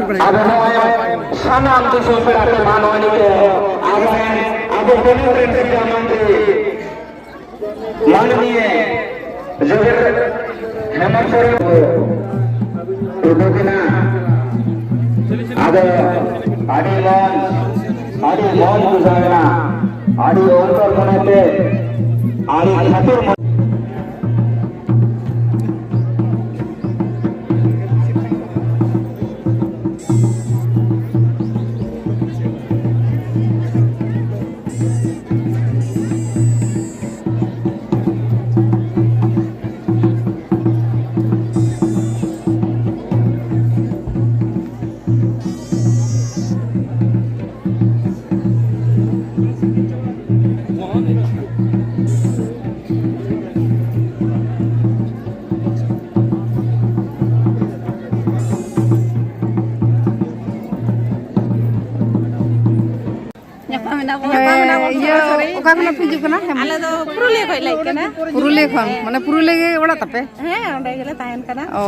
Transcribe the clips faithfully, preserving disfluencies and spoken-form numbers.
ᱟᱫᱚ ᱱᱚᱜᱼᱚᱭ ᱥᱟᱱᱟᱢ ᱫᱤᱥᱚᱢ ᱯᱮᱲᱟ ᱠᱚ ᱢᱟ ᱱᱚᱜᱼᱚᱭ ᱱᱤᱛᱚᱜ ᱟᱵᱚ ᱨᱮᱱ, ᱟᱵᱚ ᱯᱚᱱᱚᱛ ᱨᱮᱱ ᱥᱤᱨᱡᱟᱹ ᱢᱚᱱᱛᱨᱤ ᱢᱟᱱᱱᱤᱭᱟ ᱡᱳᱜᱮᱱ ᱦᱮᱢᱚᱱᱛ ᱥᱚᱨᱮᱱ ᱴᱩᱰᱩ ᱠᱟᱱᱟ᱾ ᱟᱫᱚ ᱟᱹᱰᱤ ᱢᱚᱡᱽ, ᱟᱹᱰᱤ ᱢᱚᱡᱽ ᱵᱩᱡᱷᱟᱹᱣ ᱮᱱᱟ, ᱟᱹᱰᱤ ᱚᱱᱛᱚᱨ ᱢᱚᱱᱮᱛᱮ, ᱟᱹᱰᱤ ᱠᱷᱟᱹᱛᱤᱨ ᱢᱚᱱᱮ ᱧᱟᱯᱟᱢ ᱮᱱᱟ ᱵᱚᱱ᱾ ᱦᱮᱸ, ᱧᱟᱯᱟᱢ ᱮᱱᱟ ᱵᱚᱱ ᱤᱭᱟᱹ, ᱥᱚᱨᱟᱥᱚᱨᱤ᱾ ᱚᱠᱟ ᱠᱷᱚᱱᱟᱜ ᱯᱮ ᱦᱤᱡᱩᱜ ᱠᱟᱱᱟ? ᱟᱞᱮ ᱫᱚ ᱯᱩᱨᱩᱞᱤᱭᱟᱹ ᱠᱷᱚᱱ ᱞᱮ ᱦᱮᱡ ᱠᱟᱱᱟ᱾ ᱯᱩᱨᱩᱞᱤᱭᱟᱹ ᱠᱷᱚᱱ? ᱦᱮᱸ᱾ ᱢᱟᱱᱮ ᱯᱩᱨᱩᱞᱤᱭᱟᱹ ᱜᱮ ᱚᱲᱟᱜ ᱛᱟᱯᱮ? ᱦᱮᱸ, ᱚᱸᱰᱮ ᱜᱮᱞᱮ ᱛᱟᱦᱮᱱ ᱠᱟᱱᱟ᱾ ᱚ,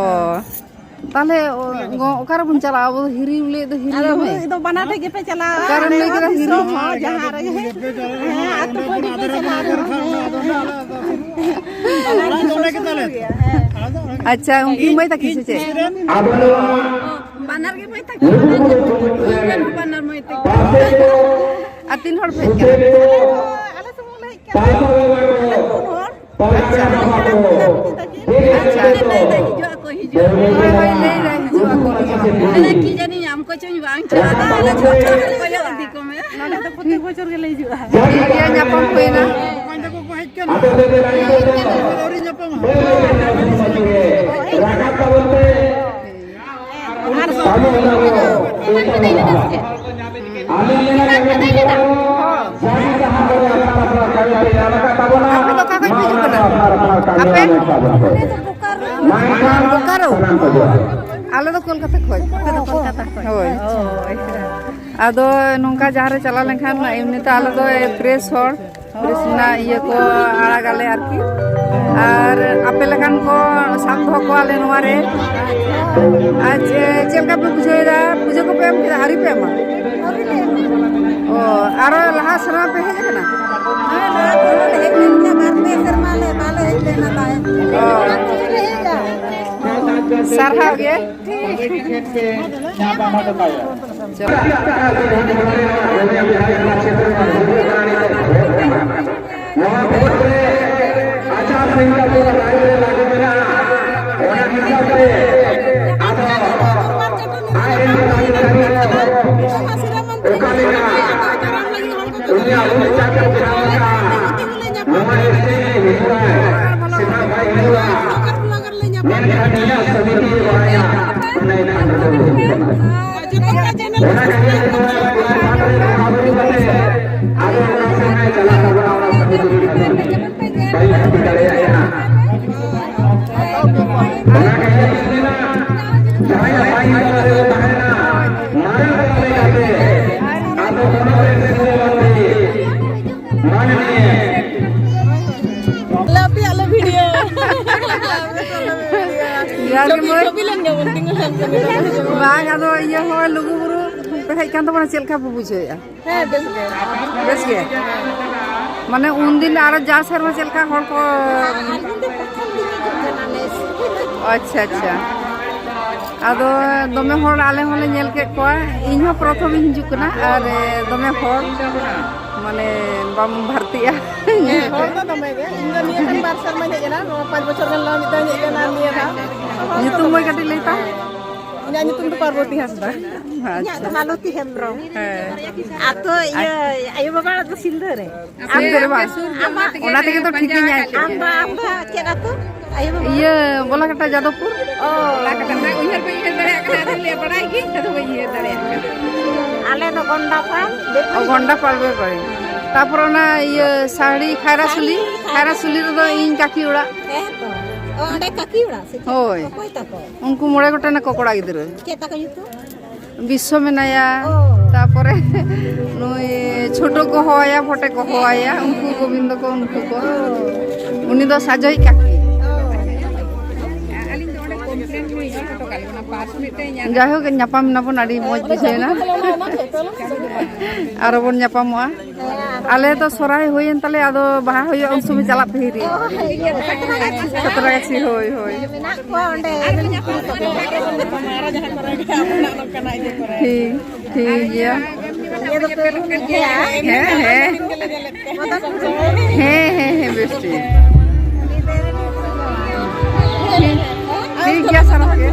ᱛᱟᱦᱞᱮ, ᱚ, ᱜᱚ-, ᱚᱠᱟ ᱨᱮᱵᱚᱱ ᱪᱟᱞᱟᱜᱼᱟ? ᱟᱵᱚ ᱫᱚ ᱦᱤᱨᱤ ᱞᱟᱹᱭ ᱫᱚ ᱦᱤᱨᱤ ᱟᱫᱚ ᱫᱚ ᱦᱩᱭ ᱦᱮᱸ᱾ ᱫᱚ ᱵᱟᱱᱟᱨ ᱴᱷᱮᱡ ᱜᱮᱯᱮ ᱪᱟᱞᱟᱜᱼᱟ᱾ ᱚᱠᱟᱨᱮᱢ ᱚᱸᱰᱮ ᱞᱟᱹᱭ ᱦᱚᱸ ᱠᱮᱫᱟ ᱦᱤᱨᱤ? ᱫᱤᱥᱚᱢ ᱦᱚᱸ ᱡᱟᱦᱟᱸ ᱨᱮᱜᱮ᱾ ᱦᱮᱸ, ᱟᱹᱛᱩ ᱠᱚ ᱜᱮᱯᱮ ᱪᱟᱞᱟᱜᱼᱟ᱾ ᱦᱮᱸ᱾ ᱵᱟᱱᱟᱨ ᱜᱮ ᱥᱩᱨ ᱥᱩᱨ ᱜᱮᱭᱟ᱾ ᱦᱮᱸ᱾ ᱟᱪᱪᱷᱟ, ᱩᱱᱠᱤᱱ ᱢᱟᱹᱭ ᱛᱟᱹᱠᱤᱱ ᱥᱮ ᱪᱮᱫ? ᱟᱫᱚ ᱱᱚᱣᱟ ᱵᱟᱱᱟᱨ ᱜᱮ ᱢᱟᱹᱭ ᱛᱟᱠᱚ᱾ ᱵᱟᱱᱟᱨ ᱢᱟᱹᱭ ᱛᱟᱠᱚ᱾ ᱟᱨ ᱛᱤᱱ ᱦᱚᱲ ᱯᱮ ᱦᱮᱡ ᱠᱟᱱᱟ? ᱟᱞᱮ ᱥᱩᱢᱩᱝ ᱞᱮ ᱦᱮᱡ ᱠᱟᱱᱟ᱾ ᱯᱩᱱ ᱦᱚᱲ᱾ ᱟᱪᱪᱷᱟ᱾ ᱟᱪᱪᱷᱟ᱾ ᱦᱤᱡᱩᱜ ᱟᱠᱚ, ᱦᱤᱡᱩᱜ ᱟᱠᱚ᱾ ᱦᱳᱭ, ᱦᱳᱭ, ᱞᱟᱹᱭ ᱫᱟᱭ, ᱦᱤᱡᱩᱜ ᱟᱠᱚ, ᱦᱤᱡᱩᱜ ᱟᱠᱚ᱾ ᱟᱞᱮ ᱠᱤ ᱡᱟᱹᱱᱤ ᱧᱟᱢ ᱠᱚᱪᱚᱧ ᱵᱟᱝ ᱪᱚ, ᱟᱫᱚ ᱟᱞᱮ ᱪᱷᱚᱴᱟ ᱨᱮ ᱠᱚᱭᱚᱜ ᱤᱫᱤ ᱠᱚᱢᱮ᱾ ᱱᱚᱰᱮ ᱫᱚ ᱯᱨᱚᱛᱮᱠ ᱵᱚᱪᱷᱚᱨ ᱜᱮᱞᱮ ᱦᱤᱡᱩᱜᱼᱟ᱾ ᱤᱭᱟᱹ ᱧᱟᱯᱟᱢ ᱦᱩᱭᱱᱟ᱾ ᱟᱯᱮ ᱫᱚ ᱟᱹᱣᱨᱤ ᱧᱟᱯᱟᱢᱟ᱾ ᱨᱟᱠᱟᱵ ᱛᱟᱵᱚᱱ ᱯᱮ᱾ ᱟᱨ ᱟᱹᱞᱤᱧ ᱞᱮᱠᱟ ᱠᱟᱹᱢᱤ ᱠᱚᱲᱟ ᱠᱚ ᱡᱟᱦᱟᱸᱭ ᱡᱟᱦᱟᱸ ᱠᱚᱨᱮ ᱟᱯᱱᱟᱨ ᱟᱯᱱᱟᱨ ᱠᱟᱹᱢᱤ ᱯᱮ ᱧᱟᱢ ᱟᱠᱟᱫ ᱛᱟᱵᱚᱱᱟ, ᱟᱯᱮ ᱫᱚ ᱚᱠᱟ ᱠᱷᱚᱱ ᱯᱮ ᱦᱤᱡᱩᱜ ᱠᱟᱱᱟ? ᱟᱯᱱᱟᱨ ᱟᱯᱱᱟᱨ ᱠᱟᱹᱢᱤ ᱟᱯᱮ? ᱟᱞᱮ ᱛᱟᱵᱚᱱ ᱯᱮ᱾ ᱢᱮᱱᱠᱷᱟᱱ ᱵᱳᱠᱟᱨᱳ? ᱥᱟᱱᱟᱢ ᱠᱚ ᱡᱚᱦᱟᱨ᱾ ᱟᱞᱮ ᱫᱚ ᱠᱳᱞᱠᱟᱛᱟ ᱠᱷᱚᱱ᱾ ᱟᱯᱮ ᱫᱚ ᱠᱳᱞᱠᱟᱛᱟ ᱠᱷᱚᱱ? ᱦᱳᱭ᱾ ᱚ, ᱟᱪᱪᱷᱟ᱾ ᱟᱫᱚ ᱱᱚᱝᱠᱟ ᱡᱟᱦᱟᱸ ᱨᱮ ᱪᱟᱞᱟᱣ ᱞᱮᱱᱠᱷᱟᱱ ᱮᱢᱱᱤ ᱛᱮ ᱟᱞᱮ ᱫᱚ ᱯᱨᱮᱥ ᱦᱚᱲ, ᱯᱨᱮᱥ ᱨᱮᱱᱟᱜ ᱤᱭᱟᱹ ᱠᱚ ᱟᱲᱟᱜᱟᱞᱮ ᱟᱨᱠᱤ᱾ ᱟᱨ ᱟᱯᱮ ᱞᱮᱠᱟᱱ ᱠᱚ ᱥᱟᱵ ᱫᱚᱦᱚ ᱠᱚᱣᱟᱞᱮ ᱱᱚᱣᱟ ᱨᱮ᱾ ᱟᱨ ᱪᱮ-, ᱪᱮᱫ ᱞᱮᱠᱟ ᱯᱮ ᱵᱩᱡᱷᱟᱹᱣ ᱮᱫᱟ? ᱯᱩᱡᱟᱹ ᱠᱚᱯᱮ ᱮᱢ ᱠᱮᱫᱟ? ᱟᱹᱣᱨᱤ ᱯᱮ ᱮᱢᱟ? ᱚ, ᱟᱨᱚ ᱞᱟᱦᱟ ᱥᱮᱨᱢᱟ ᱯᱮ ᱦᱮᱡ ᱟᱠᱟᱱᱟ? ᱦᱮᱸ, ᱞᱟᱦᱟ ᱥᱮᱨᱢᱟ ᱞᱮ ᱦᱮᱡ ᱞᱮᱱ ᱜᱮᱭᱟ, ᱵᱟᱨ ᱯᱮ ᱥᱮᱨᱢᱟ ᱞᱮ ᱵᱟᱞᱮ ᱦᱮᱡ ᱞᱮᱱᱟ ᱛᱟᱦᱮᱸᱫ᱾ ᱚ᱾ ᱚᱱᱟ ᱠᱷᱟᱹᱛᱤᱨ ᱞᱮ ᱦᱮᱡ ᱮᱱᱟ᱾ ᱥᱟᱨᱦᱟᱣ ᱜᱮ᱾ ᱠᱚᱢᱤᱴᱤ ᱴᱷᱮᱱ ᱯᱮ ᱧᱟᱯᱟᱢ ᱦᱚᱴᱚ ᱠᱟᱭᱟ᱾ ᱪᱚᱞᱚ᱾ ᱱᱚᱣᱟ ᱵᱷᱳᱴ ᱨᱮ ᱟᱪᱟᱨ ᱥᱚᱝᱦᱤᱛᱟ ᱠᱚ ᱨᱟᱭ ᱨᱮ ᱞᱟᱹᱜᱩ ᱢᱮᱱᱟᱜᱼᱟ᱾ ᱚᱱᱟ ᱦᱤᱥᱟᱹᱵ ᱛᱮ ᱟᱫᱚ ᱟᱡ ᱨᱮᱱ ᱯᱚᱫᱟᱫᱷᱤᱠᱟᱨᱤ ᱠᱚ ᱚᱠᱟ ᱞᱮᱠᱟ ᱩᱱᱤᱭᱟᱜ ᱨᱩᱯ ᱪᱟᱠᱨ ᱵᱮᱱᱟᱣ ᱟᱠᱟᱱᱟ, ᱱᱚᱣᱟ ᱮᱥᱴᱤ ᱦᱤᱡᱩᱜᱼᱟᱭ, ᱥᱮᱛᱟᱜ ᱵᱟᱭ ᱦᱤᱡᱩᱜᱼᱟ, ᱢᱮᱱᱠᱷᱟᱱ ᱱᱤᱭᱟᱹ ᱥᱚᱢᱤᱛᱤ ᱵᱟᱲᱟᱭᱟ, ᱚᱱᱟ ᱮᱱᱠᱷᱟᱱ ᱨᱮᱫᱚ ᱦᱩᱭᱩᱜ ᱠᱟᱱᱟ᱾ ᱚᱱᱟ ᱠᱷᱟᱹᱛᱤᱨ ᱱᱚᱣᱟ ᱵᱚᱸᱜᱟ ᱵᱩᱨᱩ ᱠᱟᱛᱮ ᱟᱵᱚ ᱚᱠᱟ ᱥᱮᱫ ᱮ ᱪᱟᱞᱟᱜ ᱛᱟᱵᱚᱱᱟ, ᱚᱱᱟ ᱥᱚᱢᱤᱛᱤ ᱨᱮ ᱵᱟᱭ ᱵᱷᱟᱹᱜᱤ ᱫᱟᱲᱮᱭᱟᱜ ᱠᱟᱱᱟ᱾ ᱚᱱᱟ ᱠᱷᱟᱹᱛᱤᱨ ᱢᱮᱱᱟ, ᱡᱟᱦᱟᱸᱭᱟᱜ ᱵᱟᱭ ᱫᱟᱲᱮᱭᱟᱜ ᱛᱟᱦᱮᱱᱟ, ᱢᱟᱨᱟᱝ ᱵᱟᱵᱟ ᱞᱮᱠᱟᱛᱮ ᱟᱵᱚ ᱯᱚᱱᱚᱛ ᱨᱮᱱ ᱥᱤᱨᱟᱹ ᱢᱚᱱᱛᱨᱤ ᱢᱟᱱᱱᱤᱭᱟ ᱟᱞᱮ ᱟᱯᱮᱭᱟᱜ ᱞᱮ ᱵᱷᱤᱰᱤᱭᱳ᱾ ᱡᱚᱦᱟᱨ ᱜᱮ ᱪᱷᱚᱵᱤ, ᱢᱟᱹᱭ᱾ ᱪᱷᱚᱵᱤ ᱞᱮᱱ ᱜᱮᱵᱚᱱ ᱛᱤᱸᱜᱩ ᱞᱮᱱ ᱠᱷᱟᱱ ᱫᱚ᱾ ᱵᱟᱝ, ᱟᱫᱚ ᱤᱭᱟᱹ ᱦᱚᱸ ᱞᱩᱜᱩᱵᱩᱨᱩ ᱯᱮ ᱦᱮᱡ ᱠᱟᱱ ᱛᱟᱵᱚᱱᱟ, ᱪᱮᱫ ᱞᱮᱠᱟ ᱯᱮ ᱵᱩᱡᱷᱟᱹᱣᱮᱫᱼᱟ? ᱦᱮᱸ, ᱵᱮᱥ ᱜᱮ᱾ ᱵᱮᱥ ᱜᱮ? ᱢᱟᱱᱮ ᱩᱱᱫᱤᱱ ᱟᱨᱚ ᱡᱟᱣ ᱥᱮᱨᱢᱟ ᱪᱮᱫ ᱞᱮᱠᱟ ᱦᱚᱲ ᱠᱚ? ᱟᱹᱞᱤᱧ ᱫᱚ ᱯᱨᱚᱛᱷᱚᱢ ᱞᱤᱧ ᱦᱤᱡᱩᱜ ᱠᱟᱱᱟ ᱱᱮᱥ᱾ ᱟᱪᱪᱷᱟ, ᱟᱪᱪᱷᱟ᱾ ᱟᱫᱚ ᱫᱚᱢᱮ ᱦᱚᱲ ᱟᱞᱮ ᱦᱚᱸᱞᱮ ᱧᱮᱞ ᱠᱮᱫ ᱠᱚᱣᱟ᱾ ᱤᱧ ᱦᱚᱸ ᱯᱨᱚᱛᱷᱚᱢ ᱤᱧ ᱦᱤᱡᱩᱜ ᱠᱟᱱᱟ ᱟᱨ ᱫᱚᱢᱮ ᱦᱚᱲ, ᱢᱟᱱᱮ ᱵᱟᱢ ᱵᱷᱟᱨᱛᱤᱜᱼᱟ᱾ ᱦᱮᱸ, ᱦᱚᱲ ᱫᱚ ᱫᱚᱢᱮ ᱜᱮ᱾ ᱤᱧ ᱫᱚ ᱱᱤᱭᱟᱹ ᱠᱷᱟᱱ ᱵᱟᱨ ᱥᱮᱨᱢᱟᱧ ᱦᱮᱡ ᱮᱱᱟ, ᱱᱚᱣᱟ ᱯᱟᱸᱪ ᱵᱚᱪᱷᱚᱨ ᱜᱟᱱ ᱞᱟᱦᱟ ᱢᱤᱫ ᱫᱷᱟᱣ ᱤᱧ ᱦᱮᱡ ᱞᱮᱱᱟ, ᱱᱤᱭᱟᱹ ᱫᱷᱟᱣ᱾ ᱧᱩᱛᱩᱢ ᱢᱟᱹᱭ ᱠᱟᱹᱴᱤᱡ ᱞᱟᱹᱭ ᱛᱟᱢ? ᱤᱧᱟᱹᱜ ᱧᱩᱛᱩᱢ ᱫᱚ ᱯᱟᱨᱵᱚᱛᱤ ᱦᱟᱸᱥᱫᱟ᱾ ᱤᱧᱟᱹᱜ ᱫᱚ ᱟᱪᱪᱷᱟ᱾ ᱢᱟᱞᱚᱛᱤ ᱦᱮᱢᱵᱨᱚᱢ᱾ ᱦᱮᱸ᱾ ᱟᱛᱳ ᱤᱭᱟᱹ, ᱟᱭᱳ ᱵᱟᱵᱟ ᱚᱲᱟᱜ ᱫᱚ ᱥᱤᱞᱫᱟᱹ ᱨᱮ᱾ ᱥᱤᱞᱫᱟᱹ ᱨᱮ ᱵᱟᱝ? ᱟᱢᱟᱜ ᱚᱱᱟ ᱛᱮᱜᱮ ᱛᱚ ᱴᱷᱤᱠ ᱜᱤᱧ ᱧᱟᱢ ᱠᱮᱫ ᱟᱢ ᱢᱮᱭᱟ᱾ ᱫᱚ, ᱟᱢ ᱫᱚ ᱪᱮᱫ ᱟᱛᱳ? ᱟᱭᱳ ᱵᱟᱵᱟ? ᱤᱭᱟᱹ, ᱵᱚᱞᱟᱠᱟᱴᱟ ᱡᱟᱫᱚᱵᱯᱩᱨ᱾ ᱚ᱾ ᱵᱚᱞᱟᱠᱟᱴᱟ, ᱩᱭᱦᱟᱹᱨ ᱵᱟᱹᱧ ᱩᱭᱦᱟᱹᱨ ᱫᱟᱲᱮᱭᱟᱜ ᱠᱟᱱᱟ, ᱟᱫᱚ ᱞᱟᱹᱭ ᱵᱟᱲᱟᱭ ᱜᱤᱧ, ᱟᱫᱚ ᱵᱟᱹᱧ ᱩᱭᱦᱟᱹᱨ ᱫᱟᱲᱮᱭᱟᱜ ᱠᱟᱱᱟ᱾ ᱟᱞᱮ ᱫᱚ ᱜᱚᱱᱰᱟᱯᱟᱲ᱾ ᱚ, ᱜᱚᱱᱰᱟᱯᱟᱲ ᱵᱮᱯᱟᱨᱤ᱾ ᱛᱟᱯᱚᱨ ᱚᱱᱟ ᱤᱭᱟᱹ, ᱥᱟᱦᱲᱤ ᱠᱷᱟᱭᱨᱟᱥᱩᱞᱤ, ᱥᱟᱦᱲᱤ, ᱠᱷᱟᱭᱨᱟᱥᱩᱞᱤ ᱨᱮᱫᱚ ᱤᱧ ᱠᱟᱹᱠᱤ ᱚᱲᱟᱜ᱾ ᱦᱮᱸ ᱛᱚ᱾ ᱚ, ᱚᱸᱰᱮ ᱠᱟᱹᱠᱤ ᱚᱲᱟᱜ ᱥᱮ ᱪᱮᱫ? ᱦᱳᱭ᱾ ᱚᱠᱚᱭ ᱛᱟᱠᱚ? ᱩᱱᱠᱩ ᱢᱚᱬᱮ ᱜᱚᱴᱮᱱ ᱟᱠᱚ ᱠᱚᱲᱟ ᱜᱤᱫᱽᱨᱟᱹ᱾ ᱪᱮᱫ ᱛᱟᱠᱚ ᱧᱩᱛᱩᱢ? ᱵᱤᱥᱥᱚ ᱢᱮᱱᱟᱭᱟ, ᱚ᱾ ᱛᱟᱯᱚᱨᱮ ᱱᱩᱭ ᱪᱷᱳᱴᱳ ᱠᱚ ᱦᱚᱦᱚᱣᱟᱭᱟ, ᱯᱷᱚᱴᱮ ᱠᱚ ᱦᱚᱦᱚᱣᱟᱭᱟ, ᱩᱱᱠᱩ ᱜᱳᱵᱤᱱᱫᱚ ᱠᱚ, ᱩᱱᱠᱩ ᱠᱚ᱾ ᱚ᱾ ᱩᱱᱤ ᱫᱚ ᱥᱟᱡᱚᱭᱤᱡ ᱠᱟᱹᱠᱤ᱾ ᱚ᱾ ᱡᱟᱭᱦᱳᱠ, ᱧᱟᱯᱟᱢ ᱮᱱᱟᱵᱚᱱ, ᱟᱹᱰᱤ ᱢᱚᱡᱽ ᱵᱩᱡᱷᱟᱹᱣ ᱮᱱᱟ᱾ ᱟᱨᱚ ᱵᱚᱱ ᱧᱟᱯᱟᱢᱚᱜᱼᱟ᱾ ᱟᱞᱮ ᱫᱚ ᱥᱚᱨᱦᱟᱭ ᱦᱩᱭᱮᱱ ᱛᱟᱞᱮᱭᱟ, ᱟᱫᱚ ᱵᱟᱦᱟ ᱦᱩᱭᱩᱜᱼᱟ, ᱩᱱ ᱥᱚᱢᱚᱭ ᱪᱟᱞᱟᱜ ᱯᱮ ᱦᱤᱨᱤ᱾ ᱥᱟᱛᱨᱟᱜᱟᱪᱷᱤ, ᱦᱳᱭ, ᱦᱳᱭ᱾ ᱢᱮᱱᱟᱜ ᱠᱚᱣᱟ ᱚᱸᱰᱮ᱾ ᱴᱷᱤᱠ, ᱴᱷᱤᱠ ᱜᱮᱭᱟ᱾ ᱤᱭᱟᱹ ᱫᱚᱯᱮ ᱨᱩᱢ ᱜᱮᱭᱟ᱾ ᱦᱮᱸ, ᱦᱮᱸ᱾ ᱦᱮᱸ, ᱦᱮᱸ, ᱦᱮᱸ, ᱵᱮᱥ ᱴᱷᱤᱠ᱾ ᱴᱷᱤᱠ, ᱴᱷᱤᱠ ᱜᱮᱭᱟ, ᱥᱟᱱᱟᱢ ᱜᱮ᱾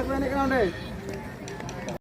ᱠᱚ ᱮᱱᱮᱡ ᱠᱟᱱᱟ ᱚᱸᱰᱮ᱾